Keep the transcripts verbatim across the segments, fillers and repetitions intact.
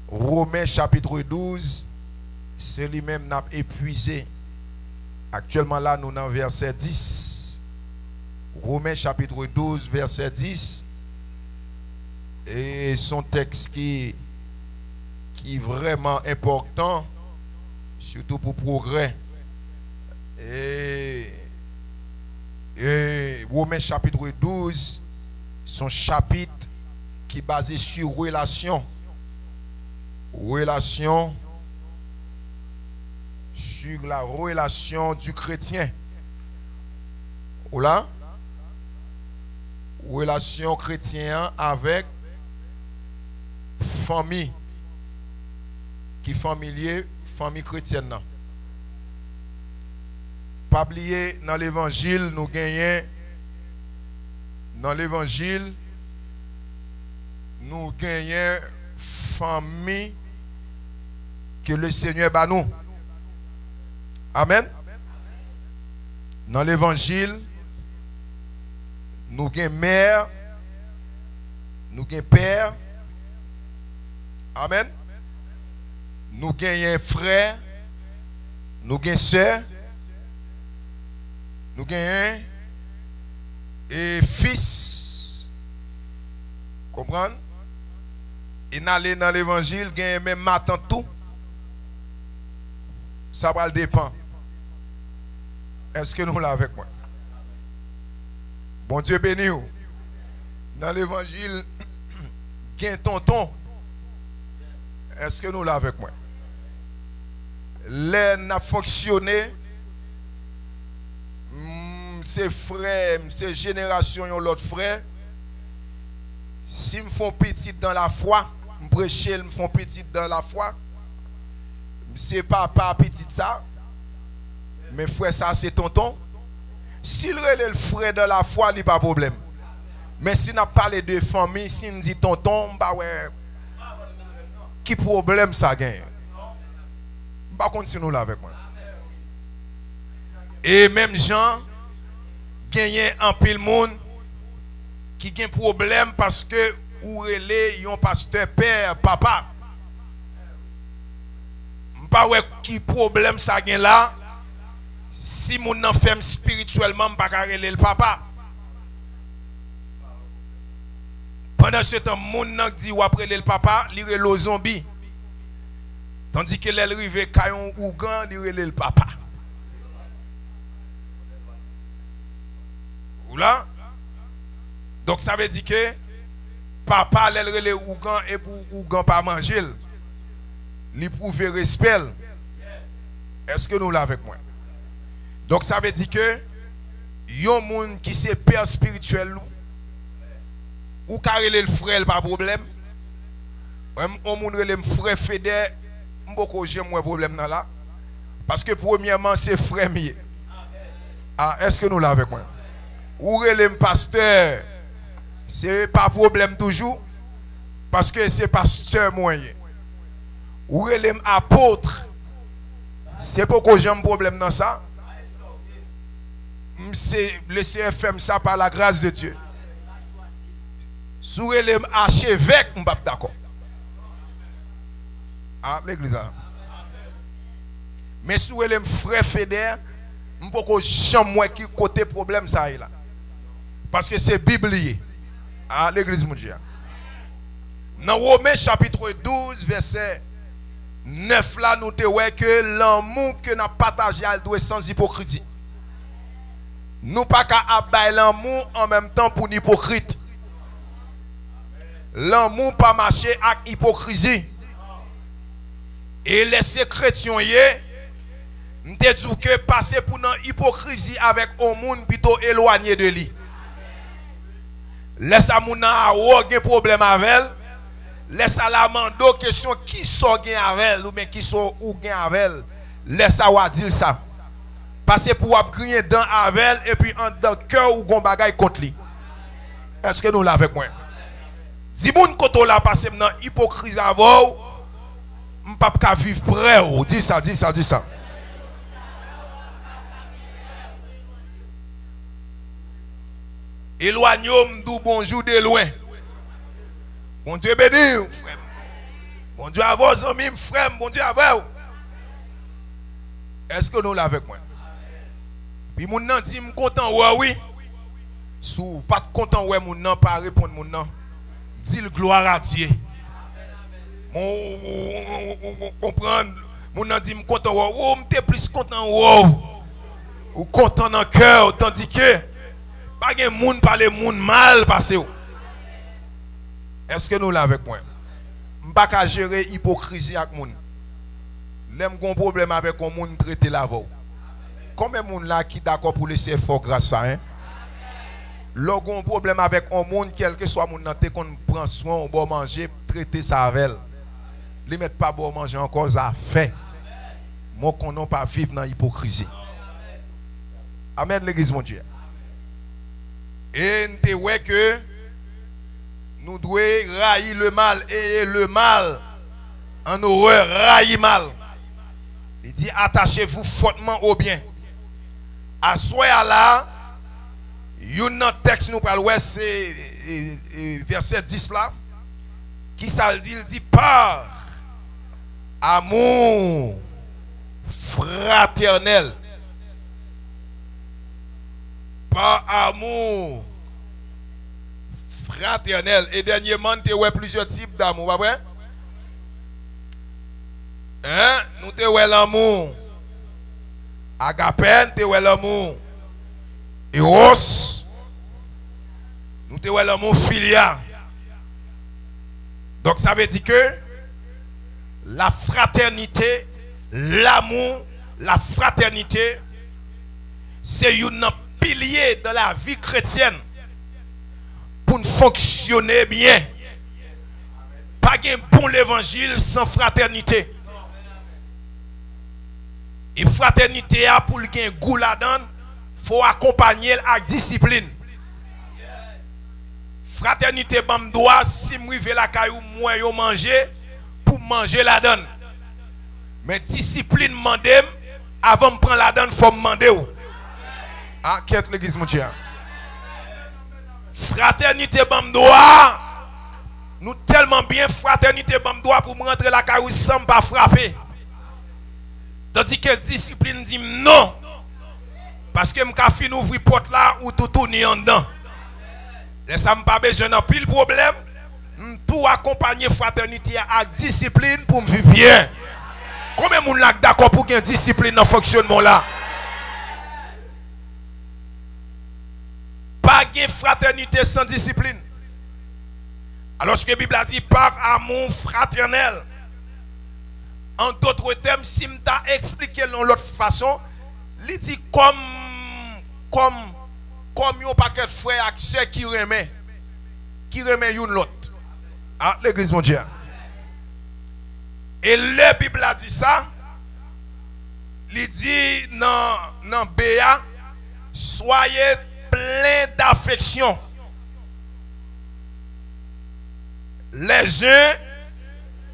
Women chapit douz, se li menm n ap epwize. Aktyèlman la, nou nan vèsè dis. Women chapit douz, vèsè dis. E se yon tèks ki, ki vrèman enpòtan, sitou pou pwogrè. E, e Women chapit douz, se yon chapit ki baze sou relasyon. Relasyon, sur la relation du chrétien. Ou la? Relasyon kretyen an avèk fanmi. Ki fanmi l ye? Fanmi kretyèn nan. Pa bliye, nan levanjil, nou genyen, nan levanjil, nou genyen fanmi ke le Senyè ba nou. Amèn. Nan levanjil, nou gen mè, nou gen pè. Amèn. Nou genyen frè, nou gen sè, nou genyen e fis. Konprann? E n ale nan levanjil, genyen menm matant tou. Sa pral depann. Èske nou la avèk mwen? Bondye beni w. Nan levanjil, gen tonton. Èske nou la avèk mwen? Lè n ap fonksyone, m se frè, m se jenerasyon yon lòt frè. Si m fè yon pitit dan lafwa, m preche l, m fè yon pitit dan lafwa, m se papa pitit sa, men frè sa se tonton. Si l rele l frè dan lafwa, li pa pwoblèm. Men si n ap pale de fanmi, si n di tonton, m pa wè ki pwoblèm sa genyen. M pa konn si nou la avèk mwen. E menm jan, genyen anpil moun ki gen pwoblèm paske ou rele yon pastè pè, papa. M pa wè ki pwoblèm sa gen la. Si moun nan fè m espirityèlman, m pa ka rele l papa. Pandansetan, moun nan di w ap rele l papa, li rele w zonbi. Tandike lè l rive kay yon ougan, li rele l papa. Ou la? Donk, sa vle di ke papa, lè l rele ougan, e pou ougan pa manje l, li pwouve respè l. Èske nou la avèk mwen? Donk, sa vle di ke yon moun ki se pè espirityèl ou, ou ka rele l frè, l pa pwoblèm. Mwen, yon moun rele m frè Fedè, m poko janm wè pwoblèm nan la. Paske premyèman, se frè m ye. A, èske nou la avèk mwen? Ou rele m pastè, se pa pwoblèm toujou, paske se pastè mwen ye. Ou rele m apot, se poko janm pwoblèm nan sa. M se, le Senyè fè m sa pa la gras de Dye. Si w rele m achevèk, m p ap dakò. A, legliz la. Men si w rele m frè Fedè, m poko janm wè ki kote pwoblèm sa ye la. Paske se Bib li ye. A, legliz Bondye a. Nan Women chapit douz, vèsè nèf la, nou te wè ke lanmou ke n ap pataje a dwe san ipokrizi. Nou pa ka ap bay lanmou an menm tan pou n ipokrit. Lanmou pa mache ak ipokrizi. E lè se kretyen w ye, m te di w ke pase pou nan ipokrizi avèk on moun, pito elwanye de li. Lè sa moun nan a wè w gen pwoblèm avè l, lè sa l a mande w kesyon kisa w gen avè l oubyen kisa w gen avè l, lè sa w a di l sa. Pase pou w ap griyen dan avè l epi anndan kè w ou gon bagay kont li. Èske nou la avèk mwen? Di moun kote w la, pase m nan ipokriz avè w, m p ap ka viv prè w. Di sa, di sa, di sa. Elwanye w, m di w bonjou de lwen. Bondye beni w, frè m. Bondye avè w, zanmi m, frè m, Bondye avè w. Èske nou la avèk mwen? Pi moun nan di, "M kontan wè w wi." Si w pa t kontan wè moun nan, pa reponn moun nan. Di l, "Gloire à Dieu." Bon, ou, ou, ou, ou, ou konprann? Moun nan di, "M kontan wè w." Ou, m te plis kontan wè w. Ou kontan nan kè w, tandike pa gen moun pale moun mal pase w. Èske nou la avèk mwen? M pa ka jere ipokrizi ak moun. Lè m gon pwoblèm avèk yon moun, m trete l avè w. Konbyen moun la ki dakò pou Lesenyè fè w gras sa, en? Lè w gon pwoblèm avèk yon moun, kèlkeswa moun nan te konn pran swen w, ba w manje, trete sa avè l. Li mèt pa ba w manje ankò, zafè. Mwen konnen w pa viv nan ipokrizi. Amèn, legliz Bondye. E n te wè ke nou dwe rayi le mal, ayez le mal en horreur, rayi mal. Li di, attachez-vous fortement au bien. Aswè a la, youn nan tèks nou pral wè, se, e, e, vèsè dis la. Kisa l di? L di, par amour fraternel. Par amour fraternel. E dènyèman, n te wè plizyè tip damou, pa vre? Hein? Nou te wè lanmou agape, n te wè lanmou eros, nou te wè lanmou filia. Donk, sa vle di ke la fraternité, l'amour, la fraternité, se youn nan pilye dan lavi kretyèn pou n fonksyone byen. Pa gen bon levanjil san fratènite. E fratènite a, pou l gen gou ladan l, fò w akonpanye l ak disiplin. Fratènite ban m dwa, si m rive lakay ou, m wè yon manje, pou m manje ladan l. Men disiplin mande m, avan m pran ladan l, fò m mande w. A, kèt legliz Bondye a. Fratènite ban m dwa. Nou tèlman byen, fratènite ban m dwa pou m rantre lakay ou san m pa frape. Tandike disiplin di m non. Paske m ka fin ouvri pòt la, ou toutouni anndan. Lè sa, m pa bezwen anpil pwoblèm. M tou akonpanye fratènite a ak disiplin pou m viv byen. Konbyen moun la k dakò pou gen disiplin nan fonksyonman w la? Pa gen fratènite san disiplin. Alòske Bib la di, par amour fraternel. An dòt tèm, si m ta eksplike l yon lòt fason, li di kòm, kòm, kòm yon pakèt frè ak sè ki renmen, ki renmen youn lòt. A, legliz Bondye a. E lè Bib la di sa, li di nan, nan B a, soyez pleins d'affection les uns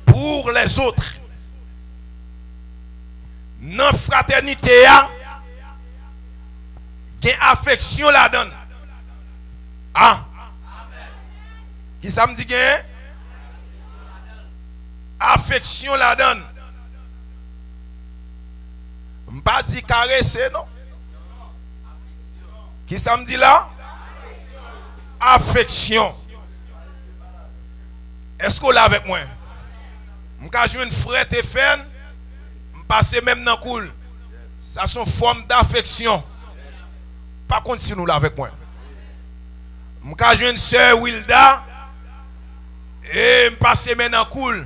pour les autres. Nan fratènite a, gen afeksyon ladan l. A. Kisa m di gen? Afeksyon ladan l. M pa di karese, non. Kisa m di la? Afeksyon. Èske w la avèk mwen? M ka jwenn frè Tefèn, m pase men m nan kou l. Sa se yon fòm dafeksyon. Pa konn si nou la avèk mwen. M ka jwenn sè Wilda, e m pase men nan kou l.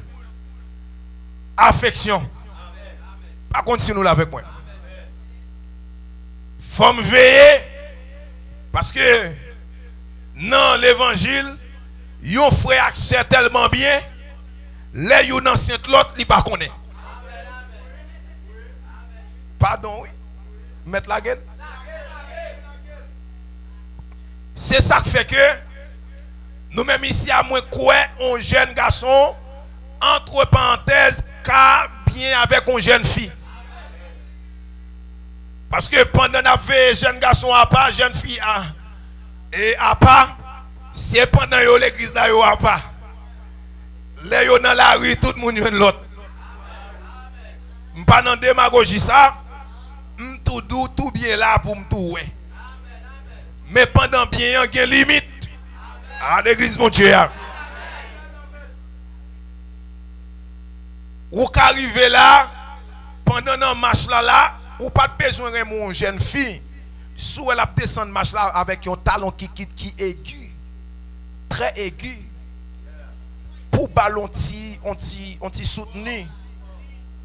Afeksyon. Pa konn si nou la avèk mwen. Fò m veye, paske nan levanjil, yon frè ak sè tèlman byen, lè youn ansent lòt, li pa konnen. Padon, wi. Mèt lage l. Se sa k fè ke nou menm isi a, mwen kwè yon jèn gason, antre parantèz, ka byen avèk yon jèn fi. Paske pandan n ap veye jèn gason apa, jèn fi a, e apa, se pandan yo legliz la yo apa. Lè yo nan lari, tout moun jwenn lòt. M pa nan demagoji sa, m tou di w tou byen la pou m tou wè. Men pandan byen an gen limit. A legliz Bondye a. Ou ka rive la, pandan nan mach la la, ou pa t bezwen renmen yon jèn fi. Si w wè l ap desann mach la avèk yon talon kikit ki egi, trè egi, pou ba l yon ti, yon ti, yon ti soutni,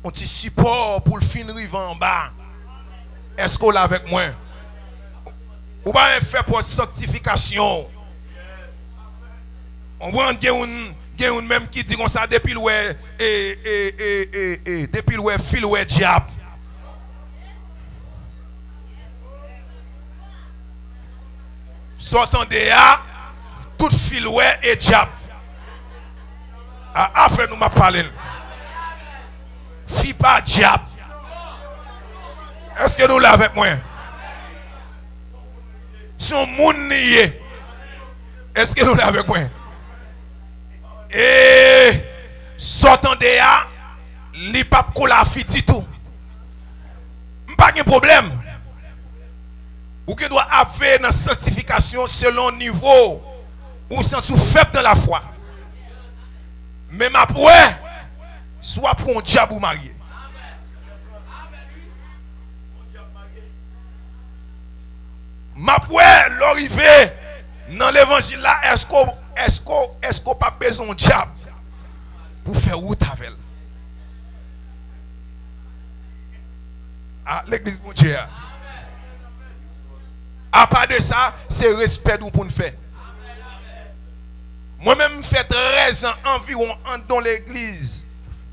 yon ti sipò pou l fin rive anba. Èske w la avèk mwen? Ou pa renmen fè pwòp sanktifikasyon w. Konprann, gen youn, gen youn menm ki di konsa, depi l wè, e, e, e, e, e, depi l wè fi l wè dyab. Sa w tande a, tout fi l wè e dyab. A, afè nou m ap pale l. Fi pa dyab. Èske nou la avèk mwen? Se yon moun li ye. Èske nou la avèk mwen? E sa w tande a, li p ap koule a fi ditou. M pa gen pwoblèm. Ou gen dwa ap veye nan sanktifikasyon selon nivo ou santi w fèb nan lafwa. Men m ap wè si w ap pran yon dyab ou marye. M ap wè lè w rive nan levanjil la, èske w, èske w, èske w p ap bezwen yon dyab pou fè wout avè l? A, legliz Bondye a. Apa de sa, se respè nou pou n fè. Mwen menm, m fè trèz an anviwon anndan legliz.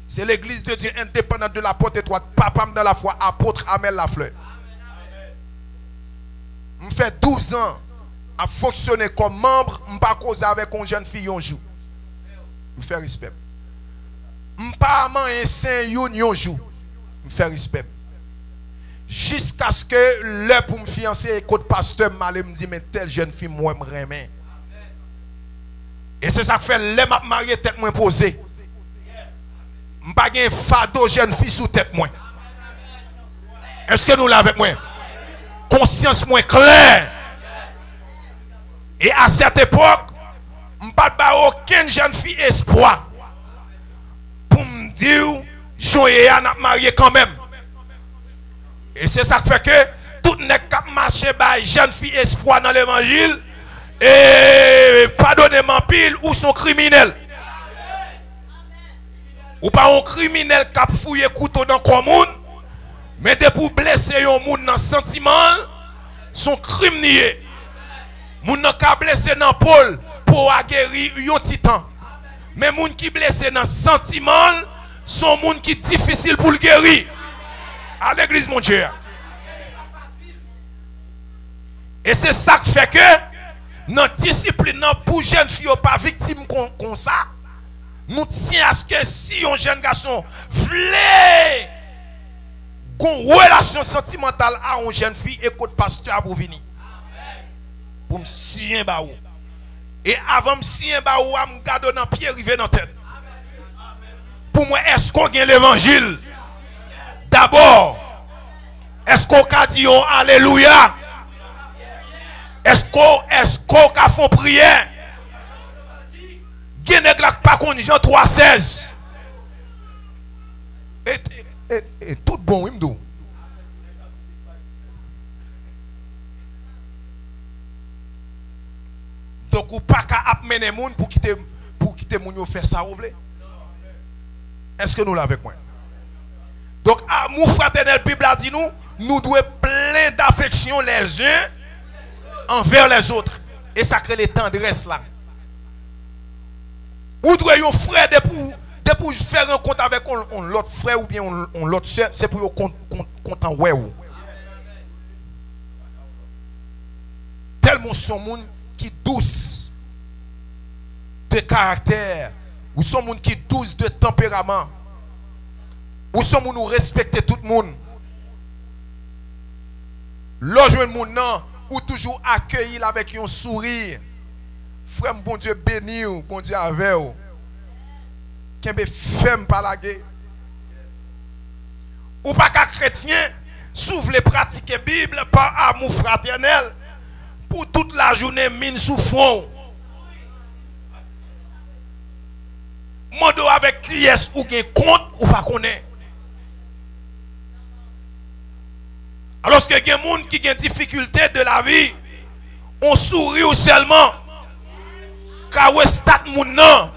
Se Legliz de Dye Endepandant de la Pòt Etwat, papa m nan lafwa, apot Amel Lafleur. M fè douz an ap fonksyone kòm manm, m pa koze avèk yon jèn fi yon jou. M fè respè m. M pa manyen sen youn yon jou. M fè respè m. Jiskaske lè pou m fiyanse, kot pastè m ale, m di, men tèl jèn fi m wè m renmen. E se sa k fè lè m ap marye, tèt mwen poze. M pa gen fado jèn fi sou tèt mwen. Èske nou la avèk mwen? Konsyans mwen klè. E a sèt epòk, m pa t ba okenn jèn fi espwa pou m di w, jan w ye a, n ap marye kanmenm. E se sa k fè ke tout nèg k ap mache bay jèn fi espwa nan levanjil, e padone m anpil, ou s on kriminèl. Ou pa yon kriminèl k ap fouye kouto nan kò moun, men depi w blese yon moun nan santiman l, s on krim li ye. Moun nan ka blese nan po l, po a geri yon ti tan. Men moun ki blese nan santiman l, s on moun ki difisil pou l geri. A legliz Bondye a. E se sa k fè ke nan disiplin nan, pou jèn fi yo pa viktim kon, konsa, nou tyen aske si yon jèn gason vle gon relasyon santimantal a yon jèn fi, e kot pastè a pou vini. Pou m siyen ba ou. E avan m siyen ba ou a, m gade w nan pye rive nan tèt. Pou mwen, èske w gen levanjil? Dabò, èske w ka di yon alelouya? Èske w, èske w ka fè yon priyè? Gen nèg la k pa konn Jan twa sèz. E, e, e, e tout bon, wi, m di w. Donk, ou pa ka ap mennen moun pou kite, pou kite moun yo fè sa yo vle. Èske nou la avèk mwen? Donk, amour fraternel, Bib la di nou, nou dwe plen d'affection les uns envers les autres. E sa k rele tandrès la. Ou dwe yon frè, depi w, depi w fè rankont avèk yon, yon lòt frè oubyen yon, yon lòt sè, se pou yo kon-, kon-, kontan wè w. Tèlman w s on moun ki dous de karaktè, ou s on moun ki dous de tanperaman, ou s on moun ou respekte tout moun. Lè w jwenn moun nan, ou toujou akeyi l avèk yon souri. Frè m, Bondye beni w, Bondye avè w. Kenbe fèm, pa lage. Ou pa ka kretyen si w vle pratike Bib pa amou fratènèl pou tout lajounen min sou fwon w. Mande w avèk kiyès ou gen kont ou pa konnen. Alòske gen moun ki gen difikilte de lavi, on souri w sèlman ka restat moun nan.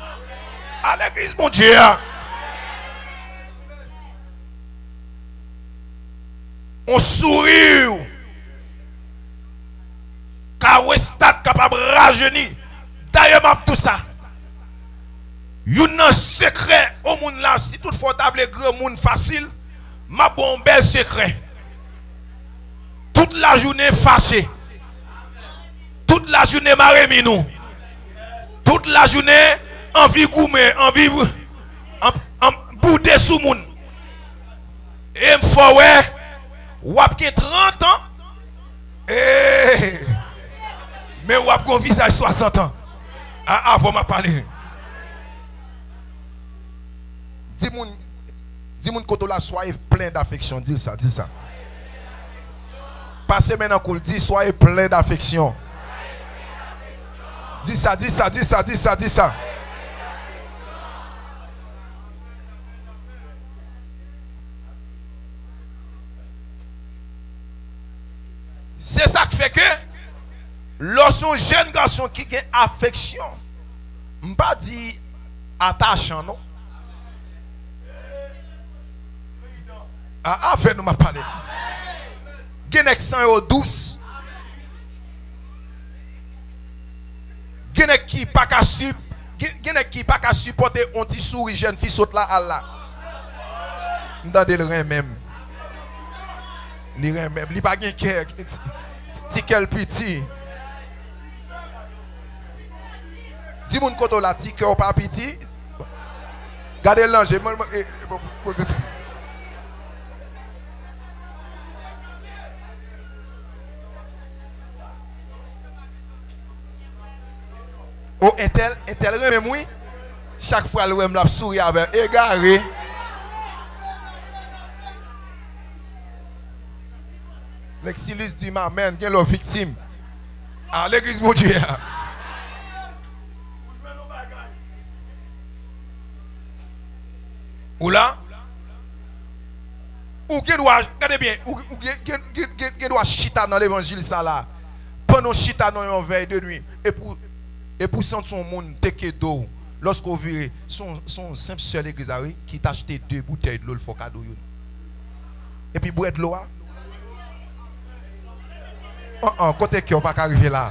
A legliz Bondye a. On souri w ka restat kapab rajeni. Dayè m ap di w sa. Youn nan sekrè yon moun la, si toutfwa w ta vle granmoun fasil, m ap ba w yon bèl sekrè. Tout lajounen fache. Tout lajounen mare min ou. Tout lajounen anvi goumen, anvi an, an, boude sou moun. E m fè w wè, w ap gen trant an, e, men w ap gen yon vizaj swasant an. A, avan m ap pale. Di moun, di moun kote w la, soyez plein d'affection. Di l sa, di l sa. Pase men nan kou l, di, soyez plein d'affection. Di sa, di sa, di sa, di sa, di sa. Se sa k fè ke lè w se yon jèn gason ki gen afeksyon, m pa di atachan non. A, avè nou m ap pale. Gen nèg san yo dous. Gen nèg ki pa ka si-, gen, gen nèg ki pa ka sipòte on ti souri jèn fi sot la al la. M tande l renmen m. Li renmen m. Li pa gen kè. Ti, ti kè l piti. Di moun kote w la, ti kè w pa piti. Gade l nan je. Mwen, mwen, e, e, poze sa. O, entèl, entèl renmen m wi. Chak fwa l wè m, l ap souri avè m. Egare. Lexilus di m amèn, gen lè w viktim. A, legliz Bondye a. Ou la? Ou gen dwa, gade byen, ou, ou gen, gen, gen, gen, gen dwa chita nan levanjil sa la. Pandan w chita nan yon vèy de nwi, epi w, epi w santi yon moun teke do w. Lòske w vire, se yon, se yon senp sè legliz la, wi, ki t achte de boutèy dlo, l fè w kado youn. Epi bwè dlo a. An, an, kote kè w pa ka rive la?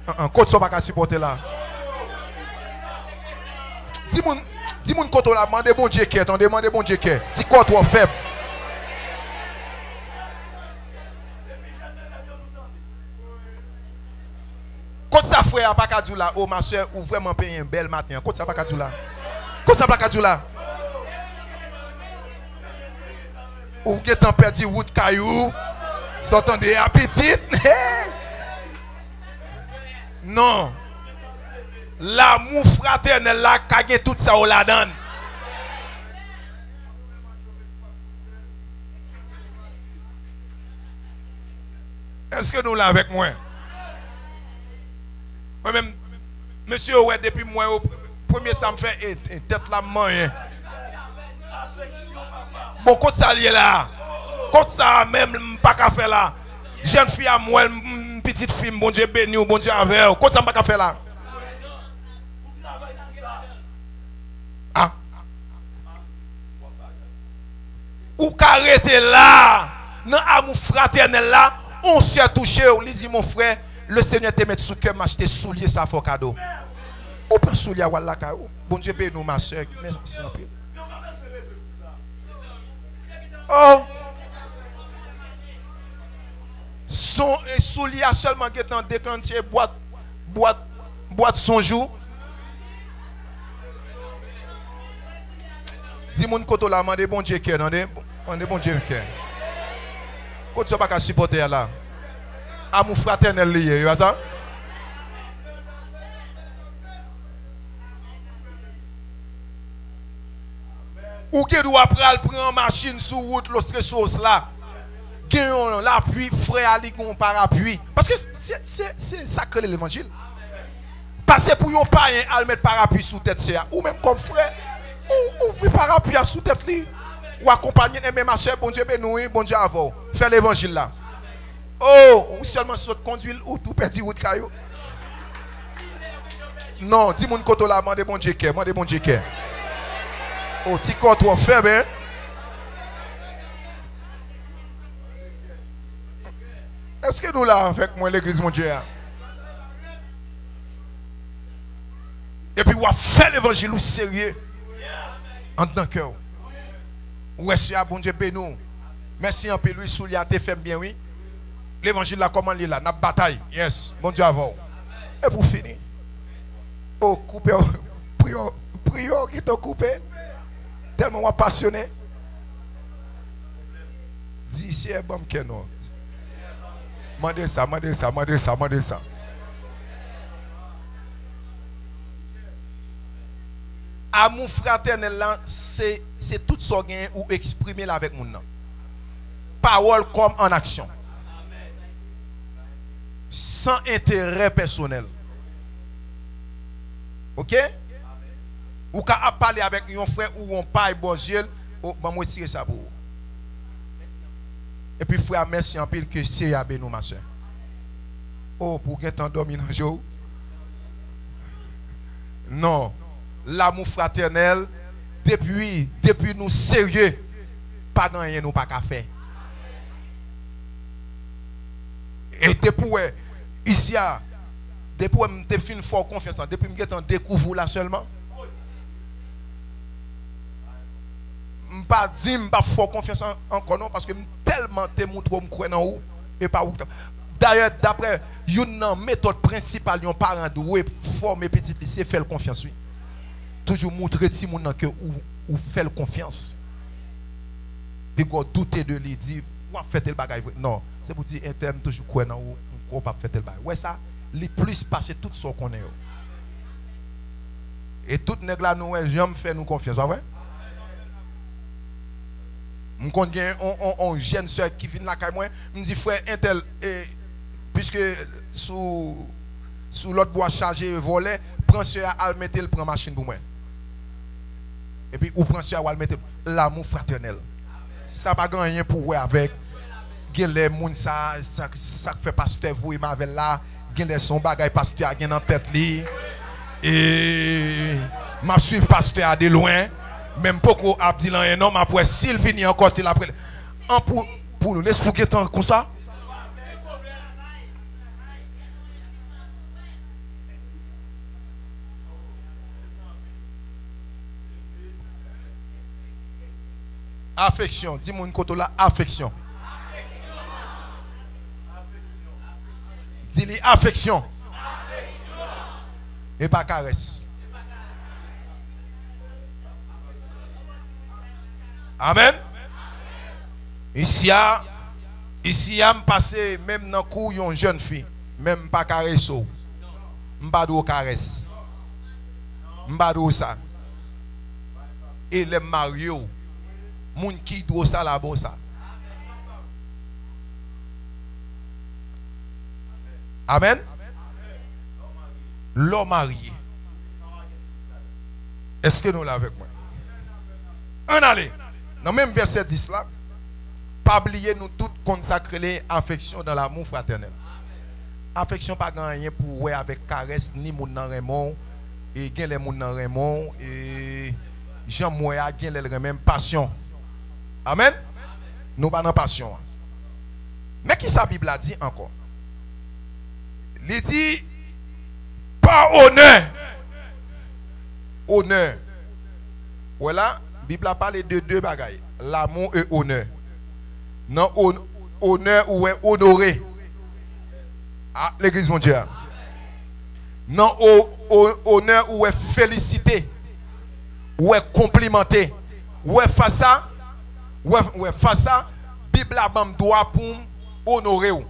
An, an, kote sa w pa ka sipòte la? Di moun, di moun kote w la, mande Bondye kè, tande, mande Bondye kè. Di kò w twò fèb. Kot sa frè a pa ka di w la, o ma sè, ou vrèman penyen bèl maten an. Kot sa pa ka di w la? Kot sa pa ka di w la? Ou gentan pèdi wout kay ou. Sa w tande a, pitit? Non. Lanmou fratènèl la ka gen tout sa w ladan l. Èske nou la avèk mwen? Mwen menm, mesye yo wè depi m wè yo, premye sa m fè, e, e, tèt la m manyen. Bon, kot sa l ye la? Kot sa a menm m pa ka fè la? Jèn fi a m wè l, m, pitit fi m, Bondye beni w, Bondye avè w. Kot sa m pa ka fè la? A. Ou ka rete la, nan amou fratènèl la, on sè touche w, li di, mon frè, le Senyè te met sou kè m achte soulye sa fè w kado. Ou pran soulye a, w al lakay ou. Bondye beni w, ma sè. Mèsi anpil. Oh! Son, e soulye a sèlman gentan deklanche bwat, bwat, bwat sonj ou. Di moun kote w la, mande Bondye kè, tande. Mande Bondye kè. Kot sa w pa ka sipòte a la? Amou fratènèl li ye, wi, pa sa? Ou gen dwa pral pran machin sou wout Los Resos la. Gen yon lapwi, frè a li gen yon parapwi. Paske se, se, se sa k rele levanjil. Pa se pou yon payen al met parapwi sou tèt sè a. Ou menm kòm frè, ou ouvri parapwi a sou tèt li. Ou akonpanye l, enben ma sè, Bondye beni w, wi, Bondye avè w. Fè levanjil la. Oh, ou sèlman sot kondwi l, ou tou pèdi wout kay ou. Non, di moun kote w la, mande Bondye kè, mande Bondye kè. Oh, ti kò twò fèb, en. Èske nou la avèk mwen, legliz Bondye a? Epi w ap fè levanjil ou serye anndan kè w. Ou wè sè a, Bondye beni w. Mèsi anpil, wi, soulye a te fè m byen, wi. Levanjil la, kòman l ye la? N ap batay. Yes, Bondye avè w. E pou fini. O, koupe w. Priyè w, priyè w gentan koupe. Tèlman w ap pasyone. Di, Seyè, ban m kè nou. Mande sa, mande sa, mande sa, mande sa. Amou fratènèl la, se, se tout sa w genyen ou eksprime l avèk moun nan. Pawòl kòm an aksyon. San enterè pèsonèl. Oke? Ou ka ap pale avèk yon frè ou yon pay bò zye l, o, ban m retire sa pou ou. Epi frè a, mèsi anpil, ke Seyè a beni w, ma sè. O, pou w gentan dòmi nan je w. Non. Lamou fratènèl, depi, depi nou serye, pa gen anyen nou pa ka fè. E depi w wè, isi a, depi w wè m te fin fè w konfyans lan, depi m gentan dekouvri w la sèlman, m pa di m p ap fè w konfyans an-, ankò non, paske m tèlman te montre w m kwè nan ou, e pa ou ki t ap. Dayè, daprè youn nan metòd prensipal yon paran dwe fòme pitit li, se fè l konfyans, wi. Toujou montre timoun nan ke ou, ou fè l konfyans. Piga w doute de li, di, w ap fè tèl bagay vre. Non, se pou di, entèl, m toujou kwè nan ou, m kwè w p ap fè tèl bagay. Wè sa, li plis pase tout sa w konnen yo. E tout nèg la nou wè janm fè nou konfyans, pa vre? M konn gen on, on, on jèn sè ki vin lakay mwen, m di, frè entèl, e, piske sou, sou lòt bò a chaje vòlè, pran sè a al mete l pran machin pou mwen. Epi ou pran sè a w al mete l. Lamou fratènèl. Sa pa gen anyen pou wè avèk. Genlè moun sa, sa, sa k fè pastè voye m avè l la, genlè se yon bagay pastè a gen nan tèt li. E m ap swiv pastè a de lwen, men m poko ap di l anyen non, m ap wè si l vini ankò, si l ap rele. An pou, pou nou, lespri w gentan konsa. Afeksyon. Di moun kote w la, afeksyon. Di li afeksyon. E pa karès. Amèn. Isi a, isi a, m pase menm nan kou yon jèn fi, men m pa karese w. M pa dwe w karès. M pa dwe w sa. E lè m marye w, moun ki dwe w sa la ba w sa. Amèn. Lè w marye. Èske nou la avèk mwen? Ann ale. Nan menm vèsè dis la, pa bliye nou tout konn sa k rele afeksyon dans l'amour fraternel. Afeksyon pa gen anyen pou wè avèk karès, ni moun nan renmen w, e genlè moun nan renmen w, e jan m wè a, genlè l renmen m, pasyon. Amèn? Nou pa nan pasyon an. Men ki sa Bib la di ankò? Li di, pa onè. Onè. Wè la, Bib la pale de de bagay, l'amour et honneur. Nan on-, onè, ou wè onore. A, legliz Bondye a. Nan o-, o-, onè, ou wè felisite. Ou wè konplimante. Ou wè fas sa, ou wè, ou wè fas sa, Bib la ban m dwa pou m onore w.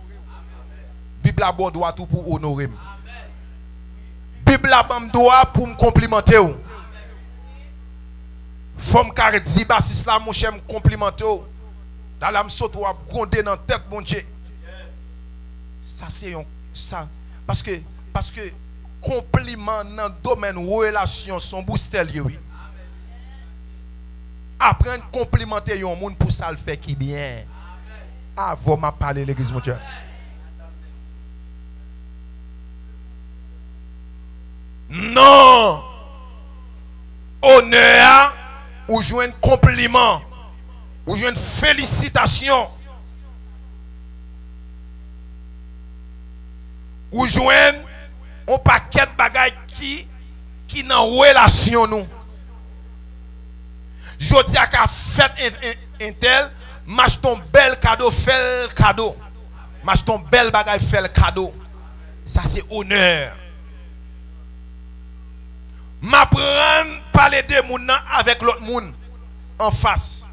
Bib la ba w dwa tou pou w onore m. Bib la ban m dwa pou m konplimante w. Fò m ka di basis la, monchè, m konplimante w. Dala m sote w ap gwonde nan tèt Bondye. Sa se yon, sa, paske, paske konpliman nan domèn relasyon se yon boustè l ye, wi. Aprann konplimante yon moun pou sa l fè ki byen. Avè w m ap pale, legliz Bondye. Non. Onè a, ou jwenn konpliman, ou jwenn felisitasyon, ou jwenn yon pakèt bagay ki, ki nan relasyon nou. Jodi a ka fèt en-, en-, entèl, m achte yon bèl kado, fè l kado. M achte yon bèl bagay, fè l kado. Sa se onè. M aprann pale de moun nan avèk lòt moun anfas.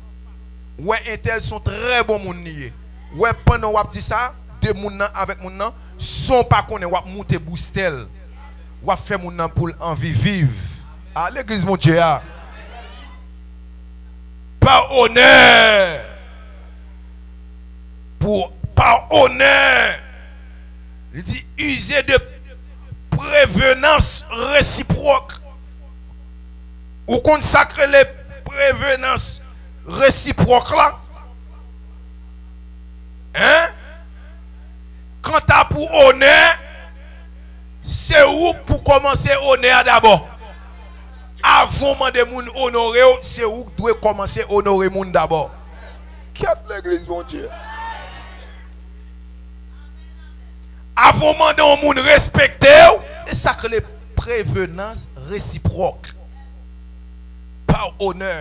Wè entèl se yon trè bon moun li ye. Wè pandan w ap di sa de moun nan avèk moun nan, san w pa konnen w ap moute boustè l. W ap fè moun nan pou l anvi viv. A legliz Bondye a. Pa onè. Pou, pa onè. Li di, user de prévenance réciproque. Ou konn sa k rele prévenance réciproque la? Hein? Kanta pou onè, se ou k pou kòmanse onè a dabò. Avan w mande moun onore w, se ou k dwe kòmanse onore moun dabò. Kèt legliz Bondye. Avan w mande yon moun respekte w, e sa k rele prevenans resipwòk. Pa onè.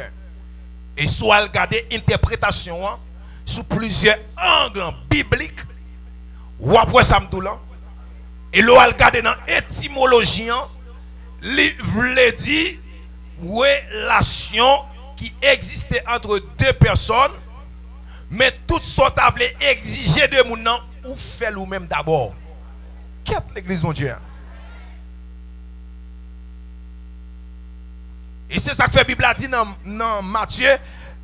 E si w al gade entèpretasyon an sou plizyè ang biblik, w ap wè sa m di w lan. E lè w al gade nan etimoloji an, li vle di relasyon ki egziste ant de pèsòn, men tout sa w ta vle egzije de moun nan, ou fè l ou menm dabò. Kèt legliz Bondye a. E se sa k fè Bib la di nan, nan Matye,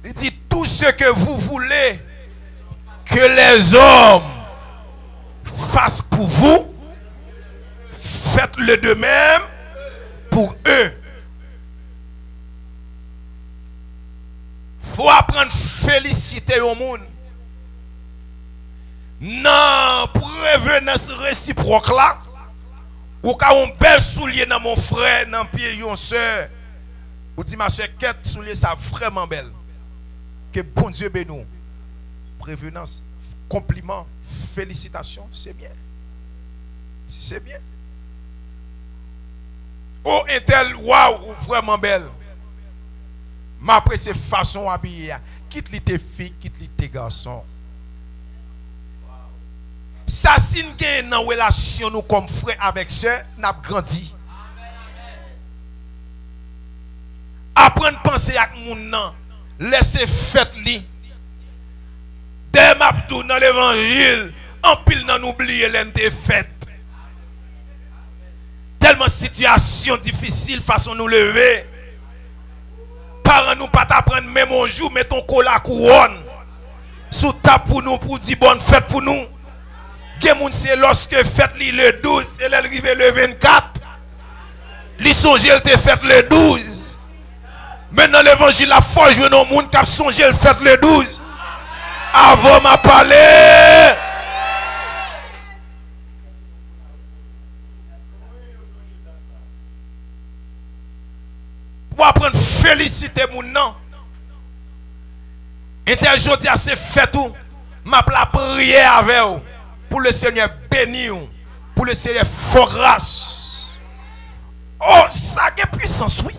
li di, tout ce que vous voulez que les hommes fassent pour vous, faites-le de même pour eux. Fò w aprann felisite yon moun. Nan prevenans resipwòk la, ou ka wè yon bèl soulye nan men yon frè, nan pye yon sè. Ou di, ma sè, kèt soulye sa vrèman bèl. Ke Bondye beni w. Prevenans, konpliman, felisitasyon, se byen. Se byen. O entèl, waw, ou vrèman bèl. M apresye fason w abiye a. Kit li te fi, kit li te gason. Sa si n genyen nan relasyon nou kòm frè avèk sè, n ap grandi. Aprann panse ak moun nan lè se fèt li. Dayè m ap di w nan levanjil, anpil nan nou bliye lè n te fèt. Tèlman sitiyasyon difisil, fason nou leve. Paran nou pa t aprann menm yon jou met yon kola kouwòn sou tab pou nou pou di bòn fèt pou nou. Gen moun se lòske fèt li le douz, se lè l rive le vennkat, li sonje l te fèt le douz. Men nan levanjil la, fò w jwenn yon moun k ap sonje l fèt le douz. Avè w m ap pale. Pou w aprann felisite moun nan. Entèl jodi a se fèt ou. M ap lapriyè avè w. Pou Lesenyè beni w. Pou Lesenyè fè w gras. Oh, sa gen pwisans, wi.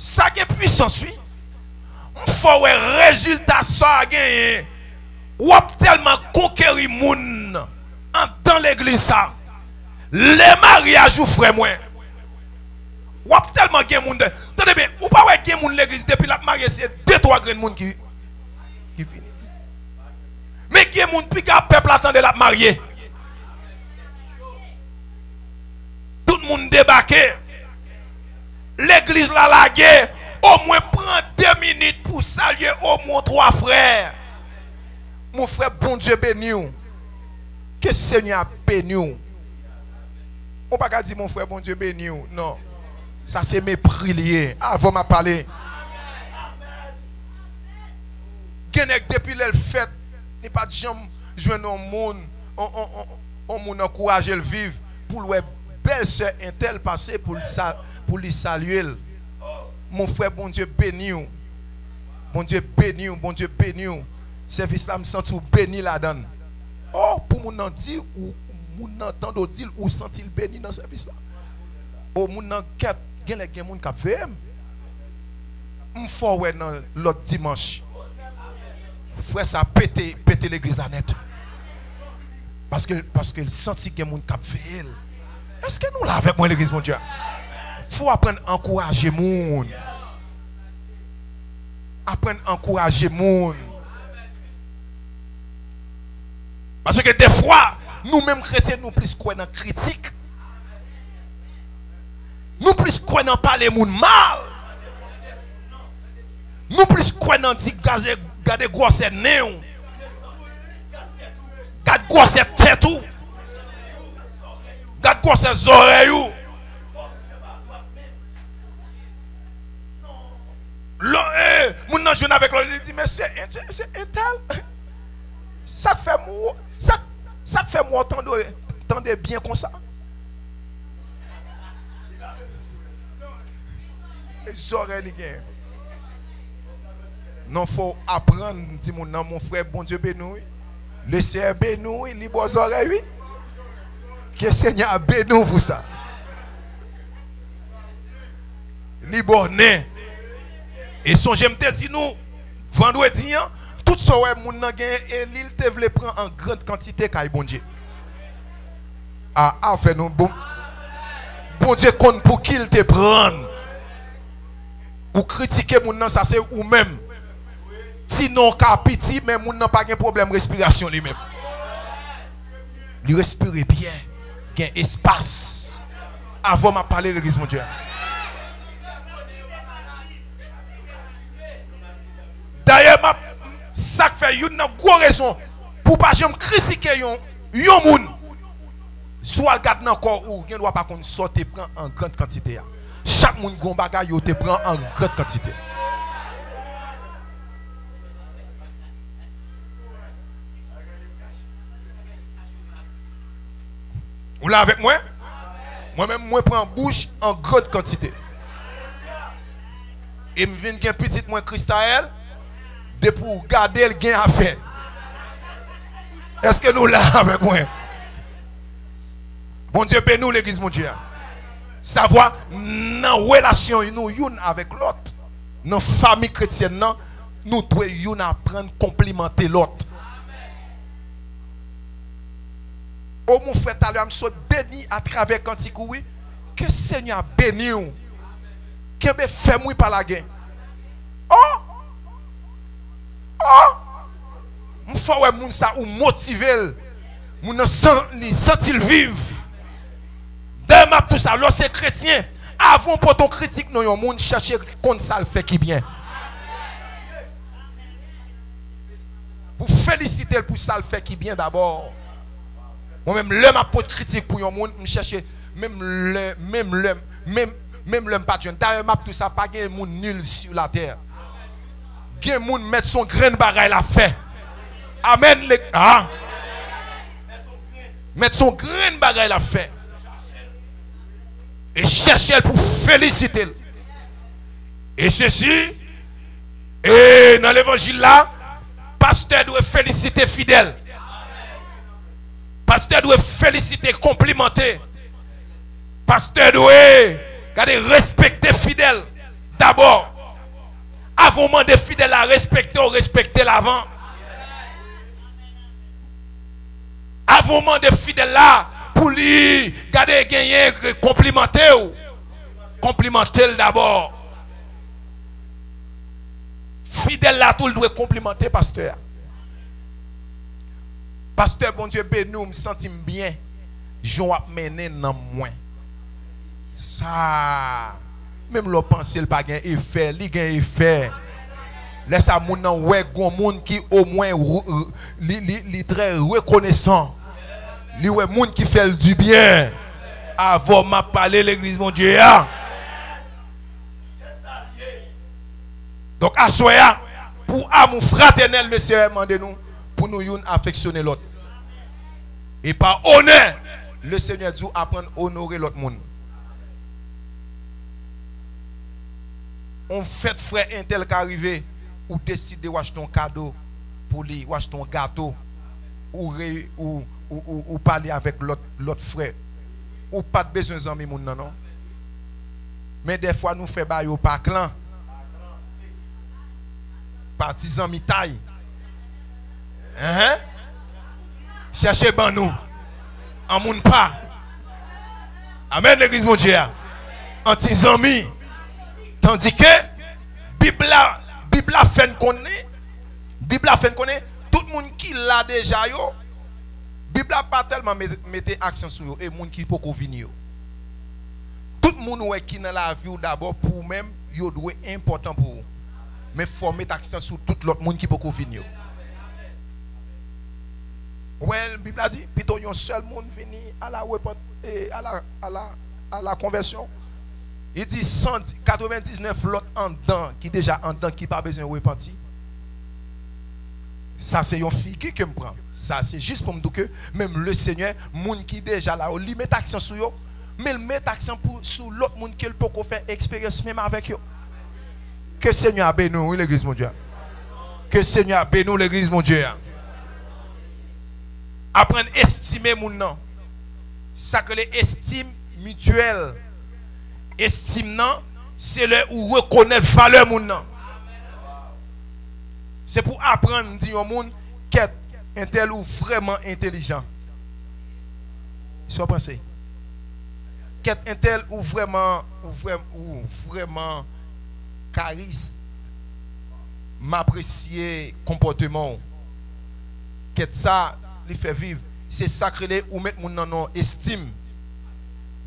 Sa gen pwisans, wi. M fè w wè rezilta sa a genyen. W ap tèlman konkeri moun anndan legliz sa. Lè maryaj ou, frè mwen, w ap tèlman gen moun de, tande byen, ou pa wè gen moun legliz depi l ap marye se de twa grenn moun ki, ki vini. Men gen moun piga pèp la tande l ap marye. Tout moun debake. Legliz la lage. Omwen pran de minit pou w salye omwen twa frè. Mon frè, Bondye beni w. Ke Senyè a beni w. Ou pa ka di, mon frè, Bondye beni w. Non. Sa se mepri li ye. Avan m ap pale. Gen nèg depi lè l fèt, li pa t janm jwenn yon moun, yon, yon, yon, yon moun ankouraje l viv, pou l wè bèlsè entèl pase pou l sa, pou li salye l. Mon frè, Bondye beni w. Bondye beni w, Bondye beni w. Sèvis la, m santi w beni ladan l. Oh, pou moun nan di, ou, moun nan tande w di l, ou santi l beni nan sèvis la. Oh, moun nan kèt, genlè gen moun k ap veye m. M fè w wè nan lòt dimanch. Frè sa pete, pete legliz la nèt. Paske, paske l santi gen moun k ap veye l. Èske nou la avèk mwen, legliz Bondye a? Fò w aprann ankouraje moun. Aprann ankouraje moun. Paske defwa, nou menm kretyen, nou plis kwè nan kritik. Nou plis kwè nan pale moun mal. Nou plis kwè nan di, gade, gade gwòsè nen w. Gad gwòsè tèt ou. Gad gwòsè zòrèy ou. Lò, eh, moun nan jwenn avèk lòt, li di, men se, se, se entèl. Sa k fè m, sa, sa k fè m wè w tande, tande byen konsa? E zòrèy li gen. Non, fò w aprann, di moun nan, mon frè, Bondye beni w, wi. Le Senyè beni w, wi. Li ba w zòrèy, wi. Ke Senyè a beni w pou sa. Li ba w nen. E sonje m te di nou, vandredi an, tout sa w wè moun nan genyen, e li l te vle pran an grand kantite kay Bondye. A, a fè nou bon. Bondye konn pou ki l te pran. Ou kritike moun nan, sa se ou menm. Ti non w ka piti, men moun nan pa gen pwoblèm respirasyon li menm. Li respire byen, gen espas. Avan m ap pale legliz Bondye a. Dayè, m ap, sa k fè youn nan gwo rezon pou w pa janm kritike yon, yon moun, si w al gad nan kò w, ou gen dwa pa konn sa w te pran an grand kantite a. Chak moun gen yon bagay yo te pran an grand kantite. Ou la avèk mwen? Mwen menm, mwen pran bouch an grand kantite. E m vin gen pitit mwen, Christael, depi w gade l, gen afè. Èske nou la avèk mwen? Bondye beni w, legliz Bondye a. Savwa, nan relasyon nou youn avèk lòt, nan fanmi kretyèn nan, nou dwe youn aprann konplimante lòt. O, mon frè, talè a m sot beni atravè kantik ou, wi. Ke Senyè a beni w. Kenbe fèm, wi, pa lage. O! O! M fè w wè moun sa, ou motive l. Moun nan san-, li santi l viv. Dayè, m ap di w sa, lè w se kretyen, avan w pote yon kritik nan yon moun, chèche konn sa l fè ki byen. Pou felisite l pou sa l fè ki byen dabò. Mwen menm, lè m ap pote kritik pou yon moun, m chèche, menm lè, menm lè, menm, menm lè m pa t jwenn. Dayè, m ap di w sa, pa gen moun nil sou latè. Gen moun mèt se yon grenn bagay l ap fè. Amèn. Le, a. Mèt se yon grenn bagay l ap fè. E chèche l pou felisite l. E sesi, e nan levanjil la, pastè dwe felisite fidèl. Pastè dwe felisite, konplimante. Pastè dwe, gade, respekte fidèl dabò. Avan w mande fidèl la respekte w, respekte l avan. Avan w mande fidèl la pou li, gade, genyen, konplimante w, konplimante l dabò. Fidèl la tou, l dwe konplimante pastè a. Pastè, Bondye beni w, m santi m byen. Jan w ap mennen nanm mwen. Sa, Menm lè w panse l pa gen efè, li gen efè. Lè sa moun nan wè gon moun ki omwen re- re- li, li, li trè rekonesan. Li wè moun ki fè l dibyen. Avè w m ap pale, legliz Bondye a. Donk, aswè a, pou amou fratènèl, mesye mande nou pou nou youn afeksyone lòt. E pa onè, Lesenyè di w aprann onore lòt moun. On fèt frè entèl ka rive, ou deside w achte yon kado pou li, w achte yon gato, ou, re, ou, ou, ou, ou pale avèk lòt, lòt frè. Ou pa t bezwen zanmi moun nan, non. Men dèfwa nou fè bagay yo pa klan, pa ti zanmitay. Enhen. Chèche ban nou. An moun pa. Amèn, legliz Bondye a. An ti zanmi. Tandike, Bib la, Bib la fè n konnen, Bib la fè n konnen, tout moun ki la deja yo, Bib la pa tèlman met- mete aksan sou yo, e moun ki poko vini yo. Tout moun ou wè ki nan lavi w dabò pou ou menm, yo dwe enpòtan pou ou. Men fò w met aksan sou tout lòt moun ki poko vin yo. Ou wè, Bib la di, pito yon sèl moun vini a la repant, e, a la, a la, a la konvèsyon. Li di san, katrevendiznèf lòt anndan, ki deja anndan, ki pa bezwen repanti. Sa se yon figi ke m pran. Sa se jis pou m di w ke menm Lesenyè, moun ki deja la yo, li met aksan sou yo, men l met aksan pou, sou lòt moun ke l poko fè eksperyans menm avèk yo. Ke Senyè a beni w, wi, legliz Bondye a. Ke Senyè a beni w, legliz Bondye a. Aprann estime moun nan. Sa k rele estim mityèl. Estim nan, se lè ou rekonèt valè moun nan. Se pou aprann di yon moun, kèt, entèl ou vrèman entèlijan. Sa w panse? Kèt, entèl ou vrèman, ou vrèm- ou vrèman karis. M apresye konpòteman w. Kèt sa, li fè viv. Se sa k rele ou met moun nan nan estim.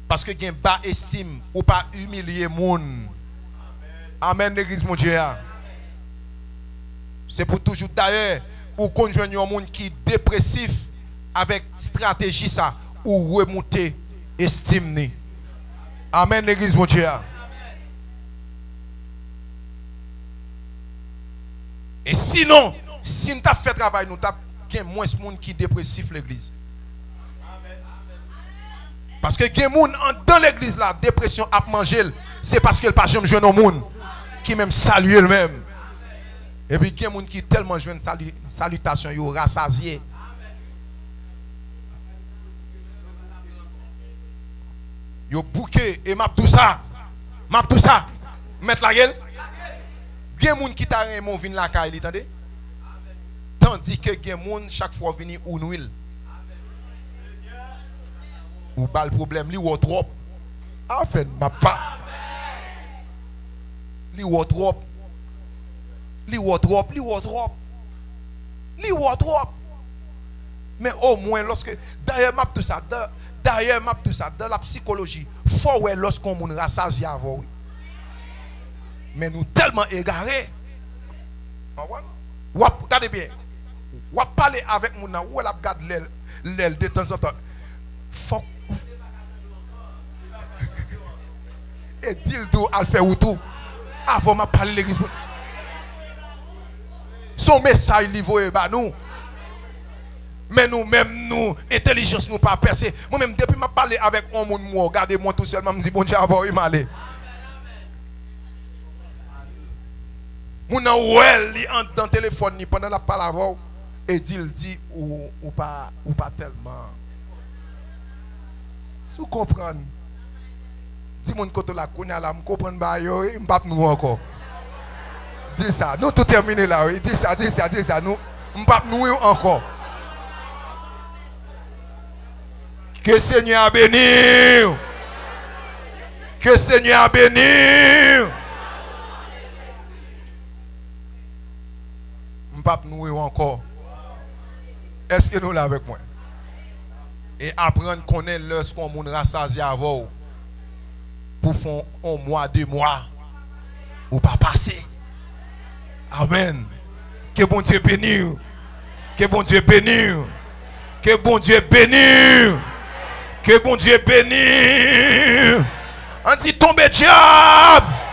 Paske gen ba estim, ou pa imilye moun. Amèn, legliz Bondye a. Se pou toujou, dayè, ou konn jwenn yon moun ki depresif, avèk estrateji sa, ou remoute estim ni. Amèn, legliz Bondye a. E sinon, si n t ap fè travay nou, t ap gen mwens moun ki depresif legliz. Paske gen moun anndan legliz la, depresyon ap manje l, se paske l pa janm jwenn yon moun ki menm salye l menm. Epi gen moun ki tèlman jwenn sali- salitasyon, yo rasazye. Yo bouke, e m ap di w sa, m ap di w sa, mèt lage l. Gen moun ki ta renmen w vin lakay li, tande. Tandike gen moun, chak fwa w vini, ou nwi l. Ou ba l pwoblèm, li wè w twòp. Afèn, m ap pa. Li wè w twòp. Li wè w twòp, li wè w twòp. Li wè w twòp. Men omwen, lòske, dayè, m ap di w sa, da- dayè, m ap di w sa, dans la psychologie, fò w wè lòske yon moun rasazye avè w, wi. Men nou tèlman egare. Konprann? W ap, gade byen, w ap pale avèk moun nan, ou wè l ap gad lè l, lè l detanzantan. Fòk. E di l tou al fè wout ou. Avan m ap pale legliz pou. Se yon mesaj li voye ba nou. Men nou menm, nou, entèlijans nou pa pèse. Mwen menm, depi m ap pale avèk yon moun, m wè w gade mwen tou sèlman, m di, Bondye avè w, wi, m ale. Moun nan wè l, li anndan telefòn li pandan l ap pale avè w, e di l di ou, ou pa, ou pa tèlman. Si w konprann, di moun kote w la, kounye a la, m konprann bagay yo, wi, m p ap nwi w ankò. Di sa, nou tou tèmine la, wi. Di sa, di sa, di sa, nou, m p ap nwi w ankò. Ke Senyè a beni w. Ke Senyè a beni w. M p ap nwi w ankò. Èske nou la avèk mwen? E aprann konnen lèske yon moun rasazye avè w. pou fè yon mwa, de mwa, ou pa pase. Amèn. Ke Bondye beni w. Ke Bondye beni w. Ke Bondye beni w. Ke Bondye beni w. Ann di, tonbe dyab.